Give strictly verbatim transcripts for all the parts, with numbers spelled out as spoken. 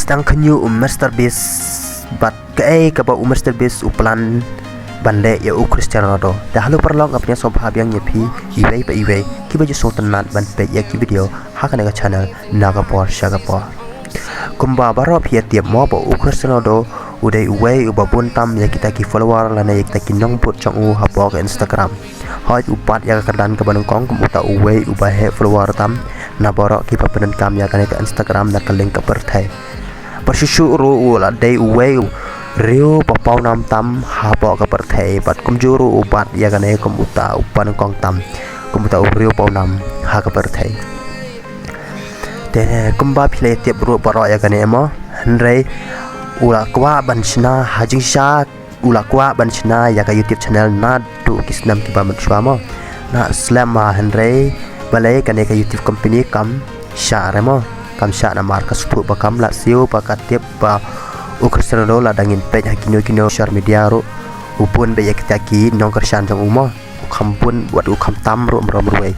Tang khynñiuh u Mister Beast bad kaei kaba u Mister Beast u plan ban leh ïa u Cristiano Ronaldo. Te halor paralok, nga pynïasoh bha biang ïa phi iwei pa iwei kiba ju sngewtynnat ban peit ïa ki video ha kane ka channel na ka por sha ka por. Kumba baroh phi ïa tip mo ba u Cristiano Ronaldo u dei uwei uba bun tam ïa kita ki follower lane ïa kita ki nongbud jong u hapoh ka Instagram. Hooid, u bat ïa ka kyrdan kaba nyngkong kum uta uwei uba heh follower tam na baroh kiba pyndonkam ïa kane ka Instagram na kylleng ka pyrthei. Bad shuh shuh ruh u la dei uwei u riew ba pawnam tam hapoh ka pyrthei, bad kumjuh ruh u bat ïa kane kum uta uba nyngkong tam, kum uta u riew pawnam ha ka pyrthei. Te kumba phi la tip ruh baroh ïa kane mo, hynrei u la kwah ban shna ha jingshisha, u la kwah ban shna ïa ka YouTube channel naduh ki snem kiba mynshuwa mo. Naduh snem ma, hynrei balei kane ka YouTube company kam shah re mo. Kam shah namar ka sngewthuh ba kam lah siew ba ka tip ba u Cristiano Ronaldo, lada ngin peit ha kino kino social media ruh u bun bha ïa kita ki nongkyrshan jong u mo. U kham bun bad u kham tam ruh mrong mrwei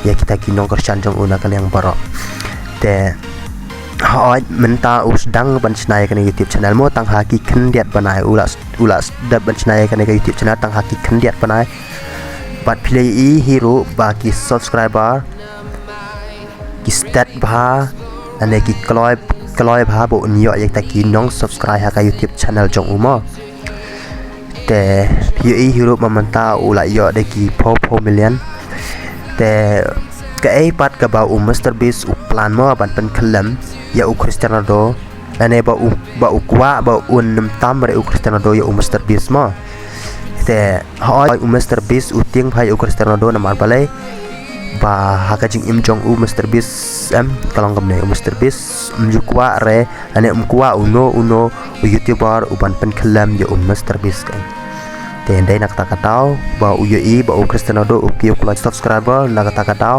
ïa kita ki nongkyrshan jong u na ka liang baroh. Te hooid, mynta u sdang ban shna ïa kane ka YouTube channel mo, tang ha ki khyndiat bnai u la, u la sdang ban shna ïa kane ka YouTube channel tang ha ki khyndiat bnai. Bad phi la ïohi ruh ba ki subscriber ki stad bha, lane ki kloi, kloi bha ba un ïoh ïa kita ki nongsubscribe ha ka YouTube channel jong u mo. Te phi ïohi ruh ba mynta u la ïoh da ki four four million. Te kaei pat kaba u Mister Beast u plan mo ban pynkhyllem ïa u Cristiano Ronaldo, lane ba u, ba u kwah ba un nym tam re u Cristiano Ronaldo ïa u Mister Beast mo. Te hooid, u Mister Beast u tieng bha ïa u Cristiano Ronaldo namar balei? Ba ha ka jingim jong u Mister Beast em, ka long kumne, u Mister Beast um ju kwah re, lane um kwah uno uno u YouTuber u ban pynkhyllem ïa u Mister Beast kein. Te hynrei na kata ka daw ba u ïohi ba u Cristiano Ronaldo u kiew kloi subscriber, na kata ka daw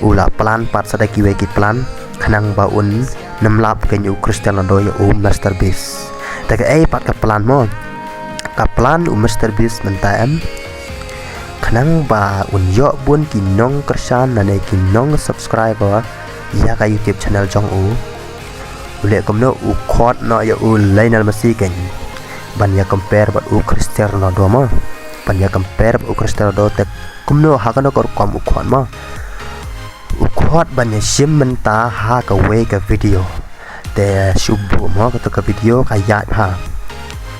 u la plan pat sa da kiwei ki plan khnang ba un nym lap kein ïa u Cristiano Ronaldo ïa u Mister Beast. Te kaei pat ka plan mo? Ka plan u Mister Beast mynta em, khnang ba un ïoh bun ki nongkyrshan lane ki nongsubscriber ïa ka YouTube channel jong u, u leh kumno? U khot noh ïa u Lionel Messi kein ban ïa compare bad u Cristiano Ronaldo mo. Ban ïa compare bad u Cristiano Ronaldo. Te kumno, ha kano ka rukom u khot mo? U khot ban ïa shim mynta ha kawei ka video. Te shu buh mo kato ka video ka ïaid bha.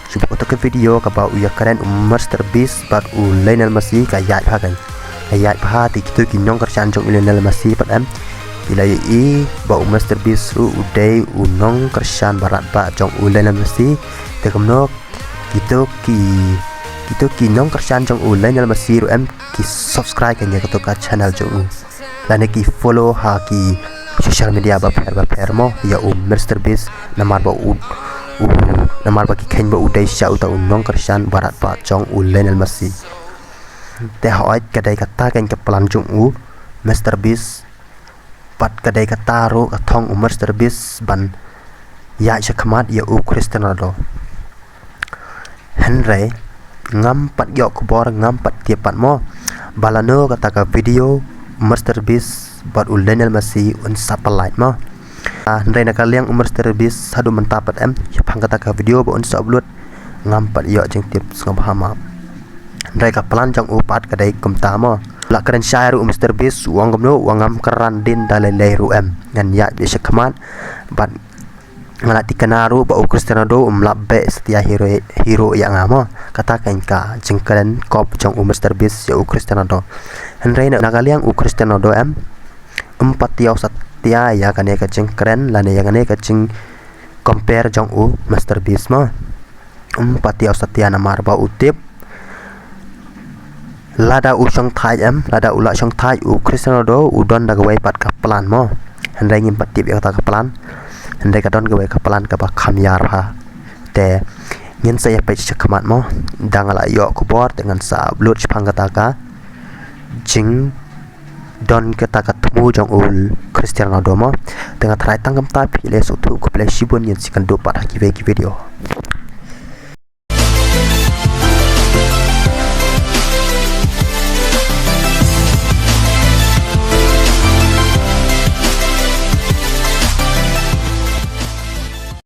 Shu buh kato ka video kaba u ïakren u Mister Beast bad u Lionel Messi, ka ïaid bha kein. Ka ïaid bha. Te kito ki nongkyrshan jong u Lionel Messi pat em, ki la ïohi ba u Mister Beast ruh u dei u nongkyrshan ba radbah jong u Lionel Messi. Te kumno kito ki, kito ki nongkyrshan jong u Lionel Messi ruh em ki subscribe kein ïa kato ka channel jong u, lane ki follow ha ki social media bapher bapher mo ïa u Mister Beast, namar ba u, u, namar ba ki kheiñ ba u dei shisha uta u nongkyrshan ba radbah jong u Lionel Messi. Te hooid, ka dei kata kein ka plan jong u Mister Beast. Bad ka dei kata ruh ka thong u Mister Beast ban ïaid shakhmat ïa u Cristiano Ronaldo. Hynrei ngam pat ïoh khubor, ngam pat tip pat mo ba lano kata ka video u Mister Beast bad u Lionel Messi un sa pynlait mo. Ah, hynrei na ka liang u Mister Beast haduh mynta pat em, shaphang kata ka video ba un sa upload, ngam pat ïoh jingtip sngewbha map. Hynrei ka plan jong u pat ka dei kumta mo. La kren shai ruh u Mister Beast, u ong kumno, u ong ngam kren dien da lei lei ruh em, ngan ïaid beit shakhmat. Bad nga la thikna ruh ba u Cristiano Ronaldo um lap beh satia hi ruh, hi ruh ïa nga mo. Kata kein ka jingkren kop jong u Mister Beast ïa u Cristiano Ronaldo. Hynrei na ka liang u Cristiano Ronaldo em, um pat ïoh satia ïa kane ka jingkren lane ïa kane ka jing compare jong u Mister Beast mo. Um pat ïoh satia namar ba u tip lada u shong thait em, lada u la shong thait u Cristiano Ronaldo, u don da kawei pat ka plan mo. Hynrei ngim pat tip ïa kata ka plan. Hynrei ka don kawei ka plan kaba kham ïar bha. Te ngin sa ïa peit shakhmat mo. Da nga la ïoh khubor te ngan sa upload shaphang kata ka jing don kata ka thmu jong u Cristiano Ronaldo mo. Te nga tharai tang kumta, phi la sngewthuh, khublei shibun, ngin sa ïakynduh pat ha kiwei ki video.